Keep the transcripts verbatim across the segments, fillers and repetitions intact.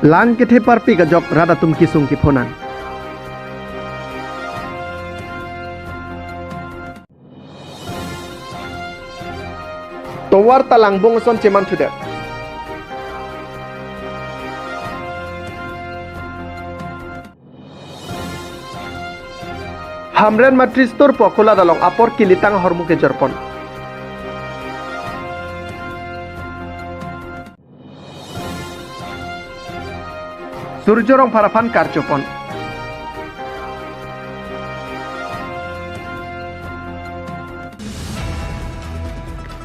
Lang kethe parpik ajok rat atum kesung kepho nang. Tovar ta langbung ason cheman thudet. Hamren matri store po kulat along apor kelitang ahormu kejorpon. Surjorong pharaphan karchopon.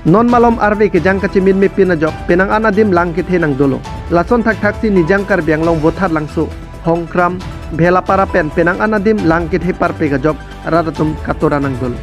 Non malom arve kejang kachemin mepin ajok penang an adim lang kethe nang dolo. Lason thakthaksi Nijang Karbi Anglong Vothatlangso, Hongkram, Bhelapara pen penang an adim lang kethe parpik ajok rat atum katora nang dolo.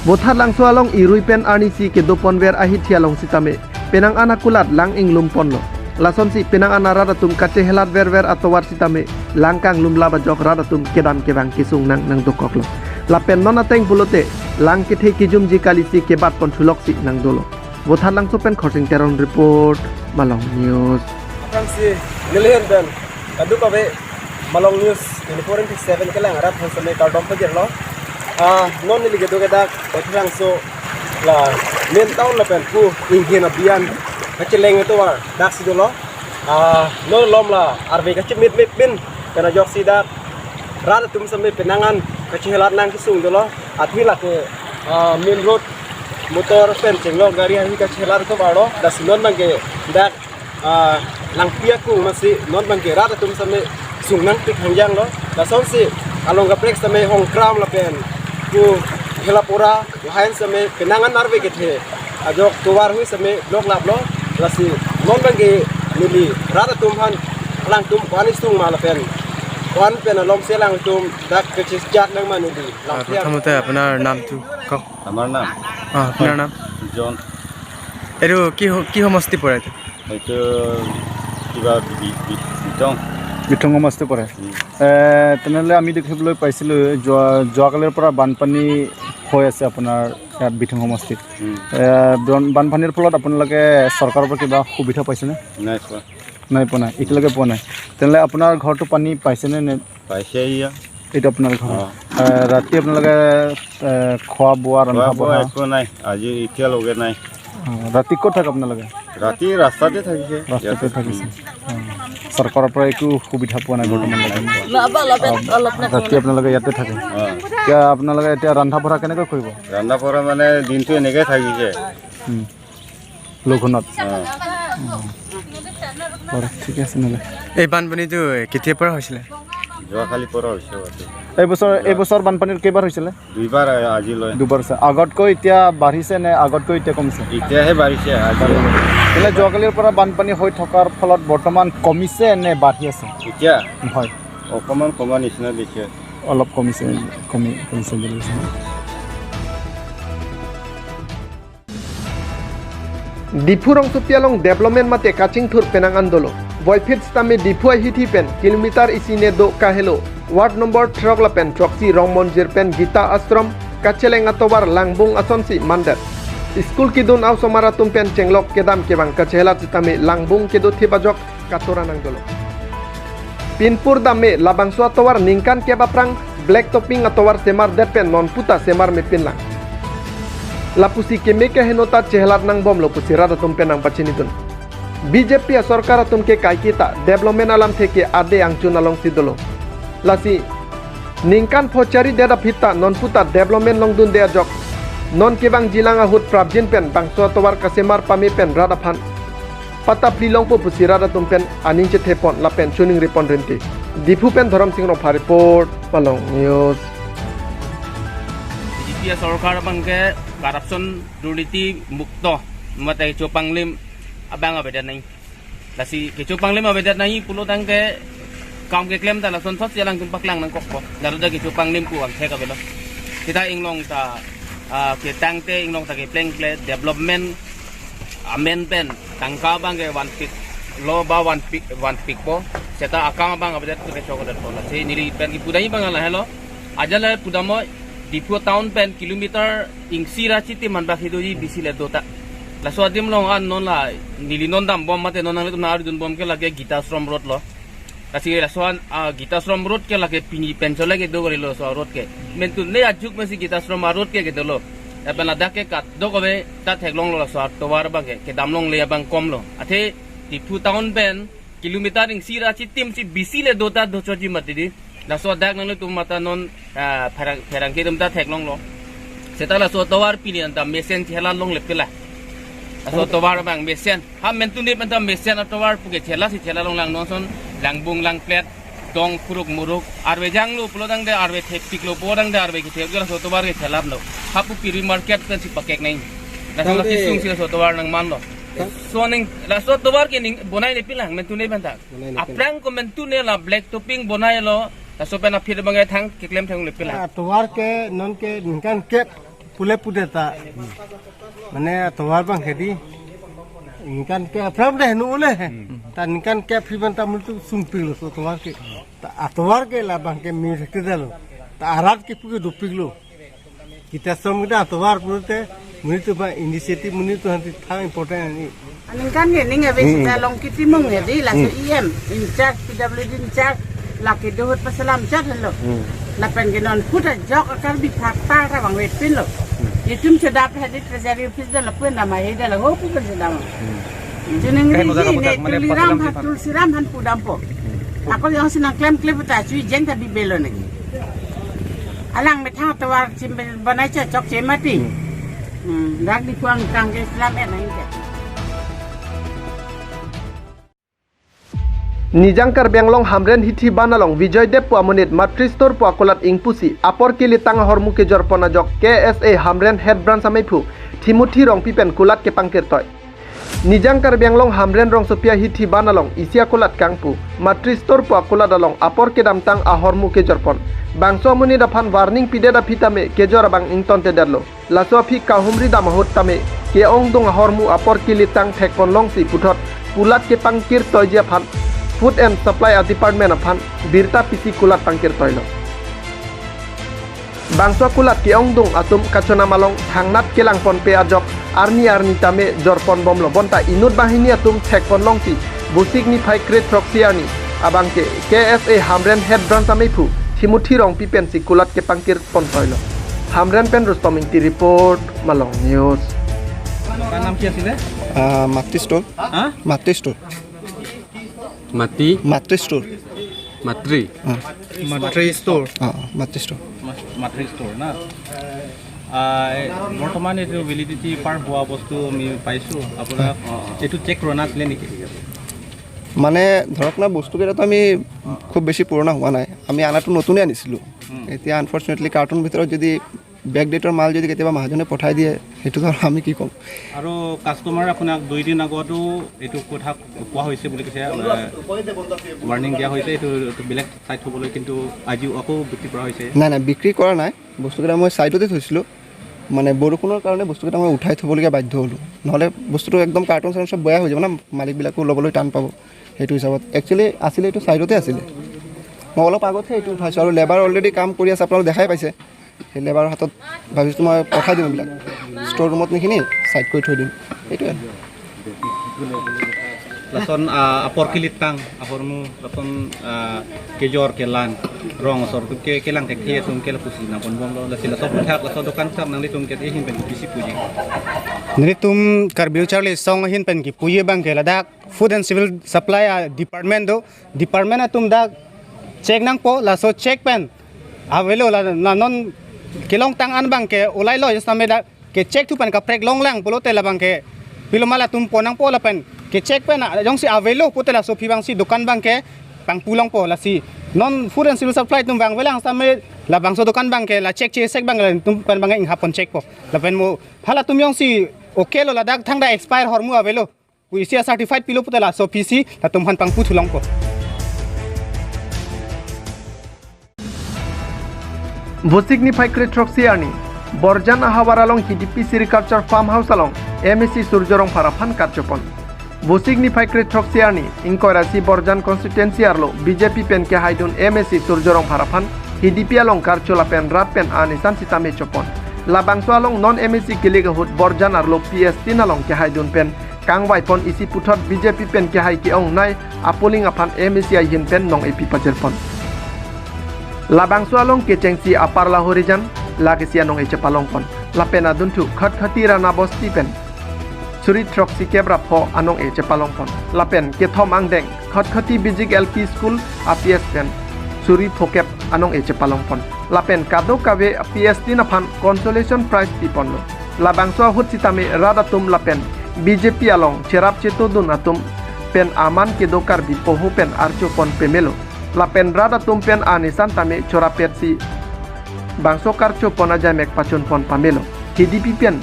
Vothatlangso along irui pen arnisi kedoponver ahithi along sitame penang an akulat lang inglumponlo. Lasonsi penang an arat atum kachehelat verver atovar sitame lang kanglumlap ajok rat atum kedam kevang kesung nang nang dokoklo. Lapen non ateng pulote lang kethe kejumji kalisi kebatpon thuloksi nang dolo. Vothatlangso pen Khorsing Teron report, Malong News. Aphrangsi nelihin pen kadokave Malong News twenty-four into seven kelang arat aphan sitame kardom pajirlo. Ah, non neli kedo kedak Vothatlangso la main town lapen pu inghin abian kacheleng atovar daksi dolo. Ah, non malom la arve kachemit mepin pen ajoksi dak rat atum sitame penang an kachehelat nang kesung dolo. Athe lake, ah, main road motor pen chenglok gari hari kachehelat atovarlo. Lasi non abangke dak, ah, Langpi akung masi non abangke rat atum sitame sung nangpik hangjanglo. Lasonsi along kaprek sitame Hongkram lapen pu Bhelapara lahin sitame penang an arve kethe ajok tovar hui sitame block laplo. Lasi non abangke neli rat atum aphan alangtum ko-an isung ma lapen ko-an pen alomse alangtum dak kechesjak nang ma neli. Ah, Langpi akung. প্ৰথমতে আপোনাৰ নামটো কওক। আমাৰ নাম? অ, আপোনাৰ নাম? জন। এইটো কি হ-, কি সমষ্টি পৰে এইটো? এইটো কিবা বি-, বি-, বিটং। বিটং সমষ্টি পৰে। উম। এ, তেনেহ'লে আমি দেখিবলৈ পাইছিলোঁ যোৱা, যোৱাকালিৰ পৰা বানপানী হৈ আছে আপোনাৰ ইয়াত বিটং সমষ্টিত। উম। এ, বান-, বানপানীৰ ফলত আপোনালোকে চৰকাৰৰ পৰা কিবা সুবিধা পাইছেনে? নাই পোৱা। নাই পোৱা নাই, এতিয়ালৈকে পোৱা নাই। তেনেহ'লে আপোনাৰ ঘৰটো পানী পাইছেনে নে? পাইছে এয়া। এইটো আপোনাৰ ঘৰ? অ। এ, ৰাতি আপোনালোকে, এ, খোৱা বোৱা, খোৱা ৰন্ধা বোৱা বঢ়া? একো নাই, আজি এতিয়ালৈকে নাই। অ, ৰাতি ক'ত থাকে আপোনালোকে? ৰাতি ৰাস্তাতে থাকিছে। ৰাস্তাতে ইয়াতে। থাকিছে। উম। অ। চৰকাৰৰ পৰা একো সুবিধা পোৱা নাই উম, বৰ্তমানলৈকে? নাই পোৱা। অ, ৰাতি আপোনালোকে ইয়াতে থাকে? অ। এতিয়া আপোনালোকে এতিয়া ৰন্ধা বঢ়া কেনেকৈ কৰিব? ৰন্ধা বঢ়া মানে দিনটো এনেকে থাকিছে। উম। লঘোণত? অ। অ। বাৰু, ঠিক আছে নহ'লে। এই বানপানীটো কেতিয়াৰ পৰা হৈছিলে? যোৱাকালিৰ পৰা হৈছে বানপানী। এইবছৰ, এইবছৰ বানপানীৰ কেইবাৰ হৈছিলে? দুইবাৰ, আ-, আজিলৈ। দুবাৰ হৈছে। আগতকৈ এতিয়া বাঢ়িছে নে আগতকৈ এতিয়া কমিছে? এতিয়াহে বাঢ়িছে, আজি। বাঢ়িছে। তেতিয়াহ'লে যোৱাকালিৰ পৰা বানপানী হৈ থকাৰ ফলত বৰ্তমান কমিছে নে বাঢ়ি আছে? এতিয়া? হয়। অকণমান কমা নিচিনা দেখিছে। অলপ কমিছে, কমি, কমিছে বুলি কৈছে। Diphu rongsopi along development mate kachingthur penang an dolo. Voiphit sitame Diphu ahithi pen kilometer isi ne do kahelo ward number throk lapen throksi Rongmonjir pen Gita Ashram kacheleng atovar langbung asonsi mandet. School kedun a-osomar atum pen chenglok kedam kevang kachehelat sitame langbung kedothip ajok katora nang dolo. Pinpur dam me labangso atovar ningkan kep aphrang black topping atovar semardet pen non puta semar mepin lang. Lapusi keme kaheno ta chehelat nangbomlo pusi rat atum pen nangpachinidun. B J P asorkar atum ke kaiketa development alamthe ke ade angchun alongsi dolo. Lasi ningkan pho charidet aphi ta non puta development longdunde ajok non kevangjilang ahut prapjin pen bangso atovar kasemar pame pen rat aphan patta phli longpo pusi rat atum pen aning chethepon lapen chuning ripon rinti. Diphu pen Dhorom Sing Rongphar report, Malong News. B J P sorkar abangke corruption, durniti mukto, mate kechopanglim abang avedet nangji. Lasi kechopanglim avedet nangji pulo tangte kam keklem ta lasonthotsi alangtum paklang nangkokpo. Lalu dak kechopanglim pu angthek avelo. Seta inglong ta, ah, ketangte inglong ta keplengkle development amen pen tangka abangke vanpiklo ba vanpik, vanpikpo. Seta akam abang avedet tu kechok adet po. Lasi neli pen kipu dai abang lahelo. Ajat le pudamoi Diphu town pen kilometer isi ra chitim man bak hidoji bisi le do ta. Laso adim along an non la neli non dambom mate non nanglitum nang aridunbom ke lake Gita Ashram road lo. Lasi laso an, ah, Gita Ashram road ke lake pini pen chole kedo kori lo laso road ke. Mentune ajuk mesi Gita Ashram road ke kedo lo. Lapen ladak ke kat do kove ta theklong lo laso atovar abang ke kedam longle abang kom lo. Athe Diphu town pen kilometer ing sira chitim si bisi le do ta do choji mati di. Laso dak nangtum mata non, ah, pherang, pherangke atum ta theklong lo. Seta laso atovar pini anta mesen chela longle pila. Laso atovar abang mesen. Ha mentune pen ta mesen atovar puke chela si chela long lang non son langbung langplet dong kuruk muruk arve jang lo pulo tangte arve thepik lo pulo tangte arve kethep laso atovar ke chelap lo. Hapu piri market pen si pakek nang. Laso Tangte- kisung si laso atovar nangman lo. Tang- So ning laso atovar ke ning bonai le pilang mentune pen ta. Bonai le pilang. Aphrang ko mentune la black topping bonai lo. Laso pen aphir abang ke thang keklem thang le pilang. Ah, atovar ke non ke ningkan kep pule pute ta. Mane atovar abang ke di. Ningkan kep aphrang deh nu le. Hmm. Ta ningkan kep aphi abang ta mutu sungpik lo laso atovar ke. Ta atovar ke labang ke mir ke dalo. Ta arat ke puke dopik lo. Gita Ashram kita atovar pulote monit atum abang initiative monit atum aphan thang important ani. Aningkan ke ning ave Hmm. sita Longki Timung ya di laso Hmm. E M in charge P W D in charge lake dohut pasalam charge lo. Hmm. Lapen ke non puta jok akar bi phak ta ta bang wet pin lo. Hmm. Itum chodap hadi treasury office da lapu nama heda la ho pu pen sedang. Hmm. Jining Kahin ri moga ji kaputar, ne mane Tuliram pasalam phan siphan. Tulsiram phan pudampo. Hmm. Ako jongsi nangklem klem ta chui jeng ta bibelo nagi. Alang methang atovar chim banai cha chokche mati. Hmm. Hmm, dak di puang kang ke Islam ya nang ke. Nijang Karbi Anglong Hamren hithi ban along Vijay Deb pu amonit Matri Store pu akulat ingpusi apor kelitang ahormu kejorpon ajok K S A Hamren Head Branch ameiphu Timothy Rongpi pen kulat kepangkirtoi. Nijang Karbi Anglong Hamren rongsopi ahithi ban along isi akulat kangpu Matri Store pu akulat along apor kedamtang ahormu kejorpon. Bangso amonit aphan warning pidet aphi tame kejor abang ingtontedetlo. Laso aphi kahumri dam ahut tame ke-ongdung ahormu apor kelitang thekpon longsi puthot kulat kepangkirtoiji aphan Food and Supply a Department aphan birta pisi kulat pangkirtoilo. Bangso akulat ke-ongdung atum kachonam along thangnat kelangponpe ajok arni arni tame jorpon bomlo bonta inut banghini atum thekpon longsi Vosik niphai kre throksi arni abangke K S A Hamren Head Branch ameiphu Timothy Rongpi pensi kulat kepangkirpontoilo. Hamren pen Rustom Ingti report, Malong News. আপোনাৰ নাম কি আছিলে? আহ, মাতৃ ষ্ট'ৰ। হা? মাতৃ ষ্ট'ৰ। মাটি? মাতৃ ষ্ট'ৰ। মাতৃ? অ। মাতৃ ষ্ট'ৰ। অ, অ, মাতৃ ষ্ট'ৰ। মা-, মাতৃ ষ্ট'ৰ না? আহ, এই বৰ্তমান এইটো ভেলিডিটি পাৰ হোৱা বস্তু আমি পাইছোঁ। আপোনাৰ, হয়। অ, অ। এইটো চেক কৰা নাছিলে নেকি? মানে ধৰক না, বস্তুকেইটাতো আমি খুব বেছি পুৰণা হোৱা নাই, আমি আনাটো নতুনেই আনিছিলোঁ। হুম। এতিয়া আনফৰ্চুনেটলি কাৰ্টুন ভিতৰত যদি বেক ডেটৰ মাল যদি কেতিয়াবা মহাজনে পঠাই দিয়ে, সেইটো ধৰ আমি কি ক'ম। আৰু কাষ্টমাৰ আপোনাক দুই দিন আগতো এইটো কথা কোৱা হৈছে বুলি কৈছে, আহ, ৱাৰ্ণিং দিয়া হৈছে, এইটো, এইটো বেলেগ ঠাইত থ'বলৈ, কিন্তু আজিও আকৌ বিক্ৰী কৰা হৈছে। নাই, নাই, বিক্ৰী কৰা নাই। বস্তুকেইটা মই ছাইডতে থৈছিলোঁ, মানে বৰষুণৰ কাৰণে বস্তুকেইটা মই উঠাই থ'বলগীয়া বাধ্য হ'লোঁ, নহ'লে বস্তুটো একদম কাৰ্টন চাৰ্টন চব বেয়া হৈ যাব না, মালিকবিলাকো ল'বলৈ টান পাব। সেইটো হিচাপত একচুৱেলি আছিলে, এইটো ছাইডতে আছিলে। মই অলপ আগতহে এইটো উঠাইছোঁ আৰু লেবাৰ অলৰেডি কাম কৰি আছে, আপোনালোকে দেখাই পাইছে। সেই লেবাৰৰ হাতত ভাবিছোঁ মই পঠাই দিম এইবিলাক, ষ্ট'ৰ ৰুমত নিখিনি ছাইড কৰি থৈ দিম, সেইটোৱে। Lason, ah, apor kelitang ahormu, lason, ah, kejor kelang rong asor atum ke kelang thekthe atum ke lapusi nangpon bomlo, lasi laso aputhak laso dokan thak nanglitum ke ahin pen kopisi puji? Nelitum Karbi Lo Charli Asong ahin pen kipuji abangke ladak Food and Civil Supply a department do, department atum dak check nangpo, laso check pen avelo la, la non kelongtang an abangke ulailo, just name dak ke check thu pen kaprek longlang pulote labangke piloma latum pon nangpo lapen ke check pen a, jongsi avelo pulote laso aphi abangsi dokan abangke pangpu longpo, lasi non Food and Civil Supply atum abang avelang same labangso dokan abangke la check chesek abang latum pen abangke inghap pon check po. Lapen mo halatum jongsi okay lo, ladak thangta expire ahormu avelo pu isi a certified pilo pulote laso aphi si latum aphan pangpu thu longpo. Vosik niphai kre throksi arni Borjan ahavar along Hidipi Sericulture Farm House along M A C Surjya Rongphar aphan karchopon. Vosik niphai kre throksi arni ingkoi ra isi Borjan constituency arlo B J P pen kehaidun M A C Surjya Rongphar aphan Hidipi along karcho lapen rat pen anisan sitame chopon. Labangso along non M A C kilik ahut Borjan arlo P S tin along kehaidun pen kangvaipon isi puthot B J P pen kehai ke-ongnei a-polling aphan M A C ahin pen nong-epi pajirpon. Labangso along kechengsi Upper Lahorijan, lake isi anong-e chepalongpon. Lapen adunthu Khatkhati Rana Bosti pen suri throksi kep ra pho anong-e chepalongpon. Lapen kethom angdeng Khatkhati Bijik L P School a P S pen suri phokep anong-e chepalongpon. Lapen kadokave a P S tin aphan consolation prize piponlo. Labangso ahut sitame rat atum lapen B J P along cherap chetodun atum pen aman kedo Karbi poho pen archopon pamelo. Lapen rat atum pen anisan tame chorapetsi bangso karchopon ajaimek pachunpon pamelo. K D P pen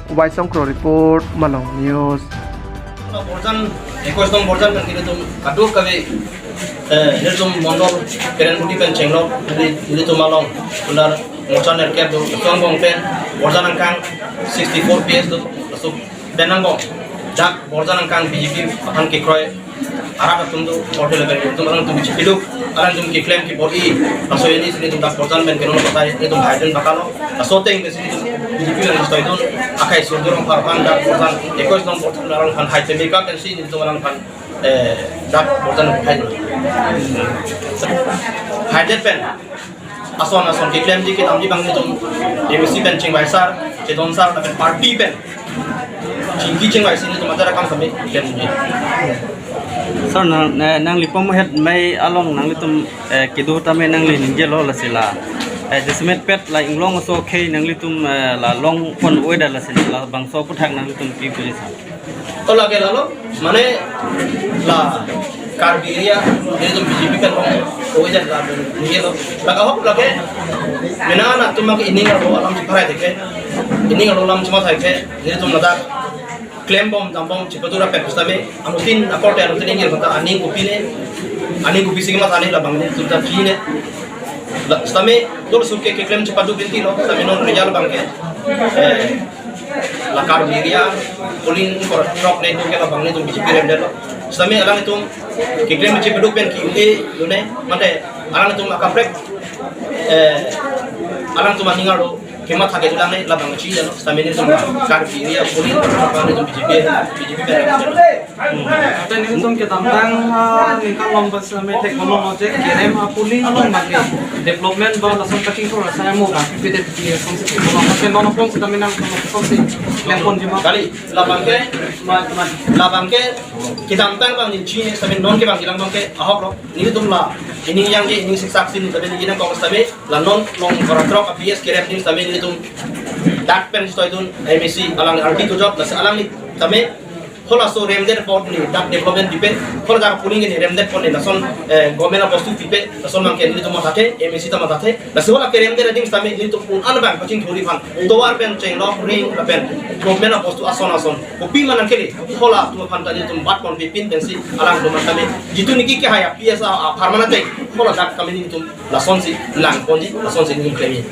Waisongkro report, Malong News. Borjan, ekush nong Borjan pen nelitum kadokave, eh, nelitum mondol, Keren Buti pen chenglok, neli-, nelitum along, undar mocha nerkep do, tuang bong pen, Borjan angkang sixty-four P S do, laso pen angbong, dak Borjan angkang B J P aphan kekroi arat atum do, order level atum, alangtum B J P do, alangtum keklem kebor-i, laso hini si nelitum dak Borjan pen kenon batai, nelitum hai pen bakalo, laso ateng pensi nelitum B J P along stoi dun, akai surdur ong parpang dak Borjan, ekush nong Borjan alangphan hai temika pensi nelitum alangphan, eh, dak Borjan hai dun. Hai det pen ason ason keklemji kedamji abang nelitum M A C pen chingvai sar, chedon sar, lapen party pen chingki chingvaisi nelitum ajat akam sami klemji. Sir, nang, eh, nangli pamo het mei along nanglitum, eh, kedo tame nangli ningjelo lasi la, eh, jasemet pet la inglong aso khei nanglitum, eh, la longpon oida lasi labangso aphuthak nanglitum pi puji sir. To lake lalo, mane la Karbi area, nelitum B J P pen long, oida la, ningjelo. Lake ahok lake, mena na tum ke ining arlo alam chipharai theke, ining arlo alam chima thai ke, nelitum ladak klembom dambom chipatu rapet sitame, anutin akorte anutin ingjir kata aning kopine, aning kopisi kematha ne labang nelitum ta kine. La, sitame dol suke keklem chipatu binti lo, sitame non result abang ke, eh, la Karbi area, polling kor trok ne duke labang nelitum B J P rem det lo. Sitame alanglitum keklem chipatu pen ki-e lone, mate alanglitum akaprek, eh, alangtum aning arlo kematha kedo lang ne labang chinilo, sitame nelitum Karbi area polling kor nelitum B J P, B J P pen rem det lo. Ante nelitum kedamtang, ah, ningkan long bas me thek kono lo je kerem a-polling along bagi development ba lason kachingthur asai mo ba pipete pipi kongsi thek kono. Ante non apong sitame nang kongsi lengpon jima. Kali labang ke, labang ke kedamtang abang neli chinine sitame non ke abang kelang abang ke ahok lo. Nelitum la ining yang ke ining siksak si neli sitame neli nang kong sitame la non long kor trok a P S kerem neli sitame nelitum dak pen stoi dun M A C alang ardi tu jok la alang neli sitame halaso remdet apot neli dak development pipe, hala dak polling ke neli remdet apot neli lason, eh, government abostu pipe, lason abang ke nelitum mathathe, M A C ta mathathe, laso hala keremdet adim sitame nelitum un an abang kachingthurji aphan, tovar pen chenglok ring lapen government abostu ason ason, kopi ma nangkele, hala atum aphan ta nelitum bat pon pipin pensi alangtum sitame, jitu niki kehai a P S a, apharman ate, hala dak kami nelitum lasonsi langponji, lasonsi nelitum klemji.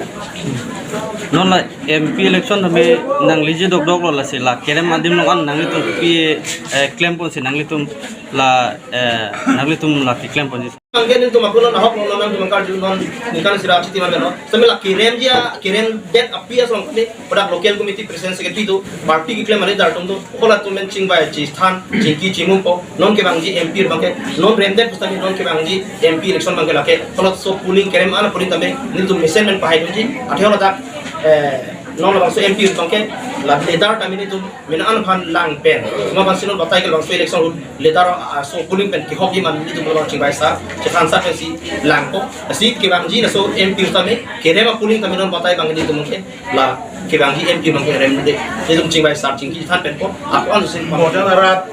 Non la M P election tame nangli je dokdok lo lasi la kerem adim along an nanglitum pi, eh, klemponsi nanglitum la, eh, nanglitum la keklemponji. Abang ke nelitum akun ahok lo nangtum karju non ningkan sira chiti mar lo. Sitame la keremji a, keremdet a P S along kami pada local committee president secretary do, party keklem a-leader atum do, halatum pen chingvai chithan, chingki chimumpo, non kevangji M P abang ke, non remdet pusitame non kevangji M P election abang ke lake, halaso polling kerem an polling tame, nelitum mesen pen pahai dunji, athe hala dak, eh, non labangso M P abang ke, la leader tame nelitum, mena an aphan lang pen, ma aphansi non batai ke labangso election ahut, leader, ah, so polling pen kehokji ma nelitum labang chingvai sar, chithan sar pensi langpo, lasi kevangji laso M P tame, kerem a-polling tame non batai abang nelitum ke, la kevangji M P abang ke remdet. Nelitum chingvai sar chingki than pen po. Ako an sin pa. Borjan arat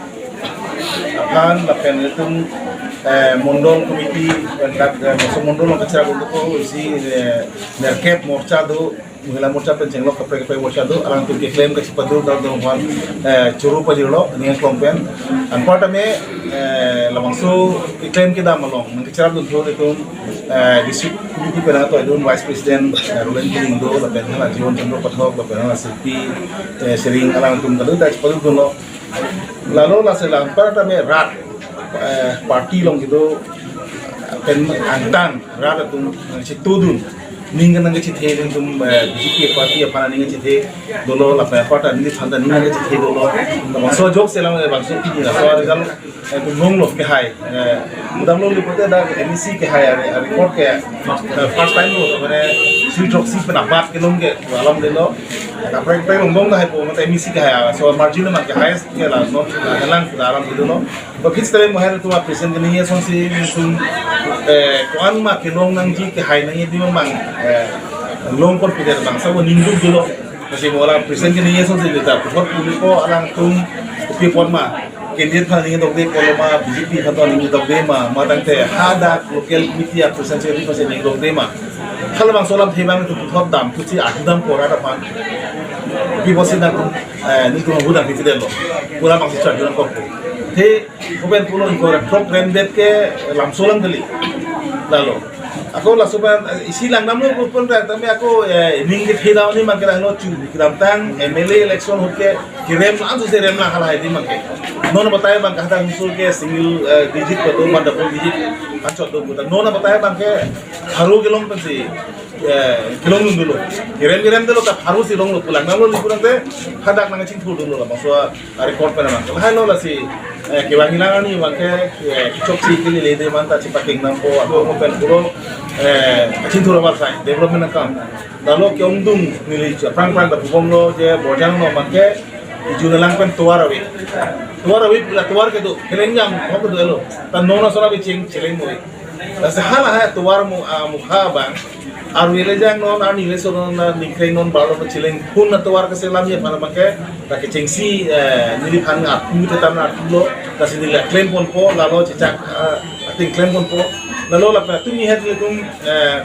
aphan lapen nelitum, eh, mondol committee, eh, dak, eh, laso mondol along kachira gundu ko isi, eh, nerkep morcha do, mohila morcha pen chenglok kaprek kaprek morcha do, alangtum keklem kachipatu dak dong aphan, eh, churu pajirlo, ning klong pen. Anparta me, eh, labangso keklem kedam along nangkachira dun thur nelitum, eh, district committee pen ato idun vice president, eh, Roland Kiling do, lapen hala Jiwon Chandra Pathak, lapen hala Silpi, eh, Sering alangtum kado dak chipatu dunlo. Lalo lasi la anparta me rat, eh, party along kedo pen angtan rat atum, eh, chitudun. Ning nangkachethe ning atum, eh, B J P party aphan ning kachethe dolo, lapen party neliphan ta ning nangkachethe dolo. Bangso ajok selam, eh, bangso pini laso result, eh, atum longlo kehai. Eh, mudamlo lipote dak M A C kehai are, are record ke, eh, first time lo, mane sui throksi pen abat kelong ke alam delo. Kaprek prek longbom kehaipo, mate M A C kehai. So margin ma ke highest ke la non, la helang ke alam delo. To phit sitame mo hai atum appreciation keningje asonsi atum, eh, ko-an ma kelong nangji kehai nangji adim mang, eh, long confident bang sabo ningduk dolo. Lasi mo la appreciation keningje asonsi deta puthot pulipo alangtum kopi apot ma. Candidate aphan ningdukde pulo ma, B J P aphan ningdukde ma, ma tangte hadak local committee appreciation si aphan ningdukde ma. Halabangso alamthe abang atum puthot dam, pusi ahu dam kora aphan. Kopi apotsi nangtum, eh, ningtum ahu dam kiti delo. Pura bangsi charjun kok. The Open pulo ingkoi ra throk remdet ke lamso alam kali. Lalo. Ako laso pen, eh, isi langdamlo pun ra tame ako, eh, ning kethe dam ni mangke langlo chu. Kedamtang M L A election ahut ke kerem lang tu se rem lang halahai di mangke. Non batai bang kahta musul ke single, eh, digit ko do ma double digit anchot do puta. Non batai bang ke haru kelong pensi, eh, kelong dun dolo. Kerem kerem dolo ta haru si longlo pu langdamlo li pu nangte hadak nangchingthur dolo la bangso a-record pen nang. Lahai lo lasi, eh, kevang hilang ani bang ke, eh, kechok si kili lede manta chepaking nangpo, ako mo pen puro, eh, chingthur abal sai, development akam. Lalo ke-ongdung neli cha prang prang ta pubomlo je Borjang no bang ke, ijun alang pen tovar ave. Tovar ave, la tovar kedo, kelengjang, ho kedo elo. Ta non asora biching, chileng mo. Lasi halahai tovar mu, ah, mukha bang. Arve le jang non, arni le so non, na ningkreng non, barlo pa chileng phun na tovar ke selam ye, mana make, ta kechengsi, eh, neliphan ngat, mu te tam na tulo, lasi neli la klem ponpo, lalo chechak, ah, ating klem ponpo, lalo lapen atum ni het le tum, eh,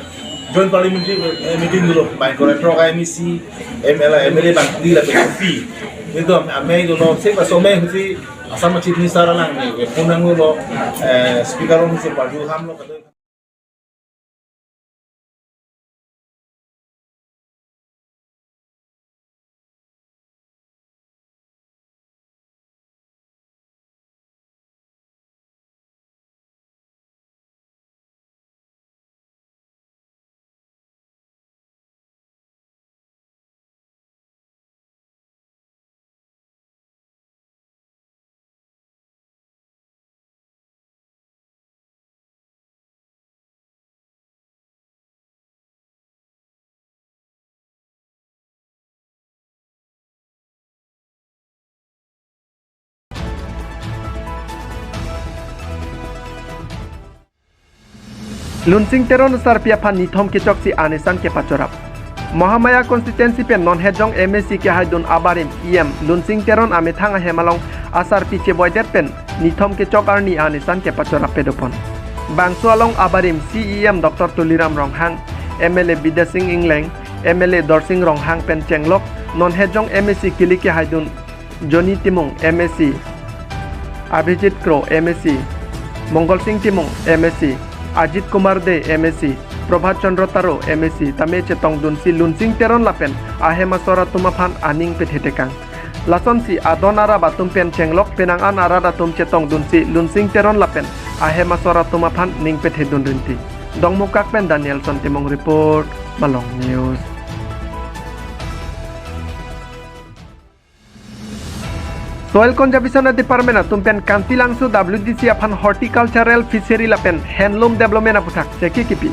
joint parliamentary, eh, meeting dolo, bang kora throk M A C, M L A, M L A bang di lapen P. Nelitum amei dolo, sek laso amei husi, Assam Chief Minister alang ni, eh, phun nanglo, eh, speaker along si parju hamlo, kado. Lunsing Teron asarpi aphan nithom kechoksi anesan kepachorap. Mahamaya constituency pen non hejong M A C kehaidun abarim E M Lunsing Teron amethang ahem along asarpi cheboidet pen nithom kechok arni anesan kepachorap pedopon. Bangso along abarim C E M Doctor Tuliram Ronghang, M L A Bidya Sing Engleng, M L A Dorsing Ronghang pen chenglok non hejong M A C kili kehaidun Johnny Timung M A C, Abhijit Kro M A C, Mongol Sing Timung M A C, Ajit Kumar Dey M A C, Prabhat Chandra Taro M A C tame chetongdunsi Lunsing Teron lapen ahem asor atum aphan aning pethetekang. Lasonsi adon arap atum pen chenglok penang an arat atum chetongdunsi Lunsing Teron lapen ahem asor atum aphan ning pethedun rinti. Dongmukak pen Danielson Timung report, Malong News. Soil Conservation Department atum pen Kantilangso W D C aphan Horticultural Fishery lapen Handloom Development aputhak chekhi kipi.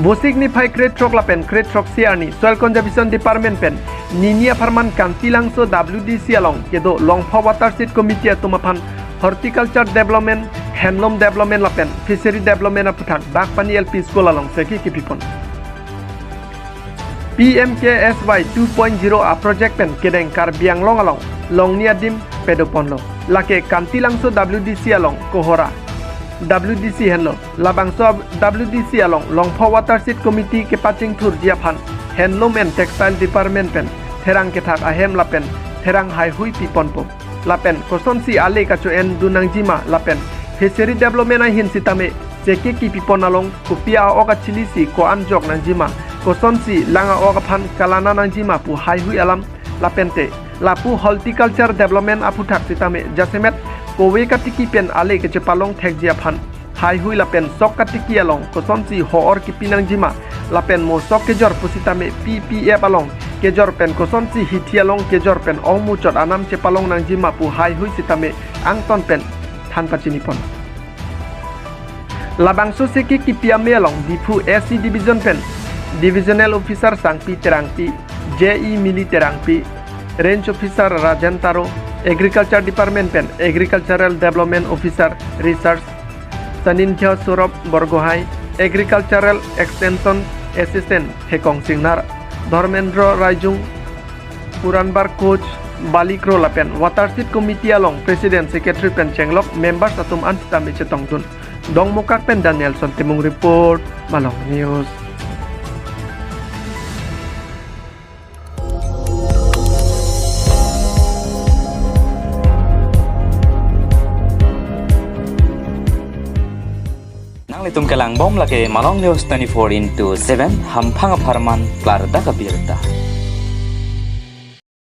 Vosik niphai krethrok lapen krethrok si arni Soil Conservation Department pen nini apharman Kantilangso W D C along kedo Longpho Watershed Committee atum aphan Horticulture Development, Handloom Development lapen Fishery Development aputhak Bagpani L P School along chekhi kipipon. P M K S Y two point zero a-project pen kedeng Karbi Anglong along longni adim pedoponlo. Lake Kantilangso W D C along Kohora W D C henlo. Labangso W D C along Longpho Watershed Committee kepachingthurji aphan Handloom and Textile Department pen therang kethak ahem lapen therang haihui piponpo. Lapen kosonsi ale kacho-en dun nangjima lapen Fishery Development ahin sitame chekhi kipipon along kopi a-ok achili si ko-an jok nangjima, kosonsi lang a-ok aphan kalana nangjima pu haihui alam lapente lapu Horticulture Development aputhak sitame jasemet kove katiki pen ale kechepalong thekji aphan haihui lapen sok katiki along kosonsi ho-or kipi nangjima lapen mo sok kejor pusitame P P F along kejor pen kosonsi hithi along kejor pen ong muchot anam chepalong nangjima pu haihui sitame angton pen than pachini pon. Labangso seke kipi ame along Diphu S C Division pen Divisional Officer Sangpi Terangpi, J E Mili Terangpi, Range Officer Rajan Taro, Agriculture Department pen Agricultural Development Officer Research Sanindhya Saurabh Borgohain, Agricultural Extension Assistant Thekong Singnar, Dharmendra Raijung, Puranbar Coach Bali Kro lapen Watershed Committee along President, Secretary pen chenglok members atum an sitame chetongdun. Dongmukak pen Danielson Timung report, Malong News. Nanglitum kelangbom lake Malong News twenty-four into seven, hamphang apharman klardak abirta.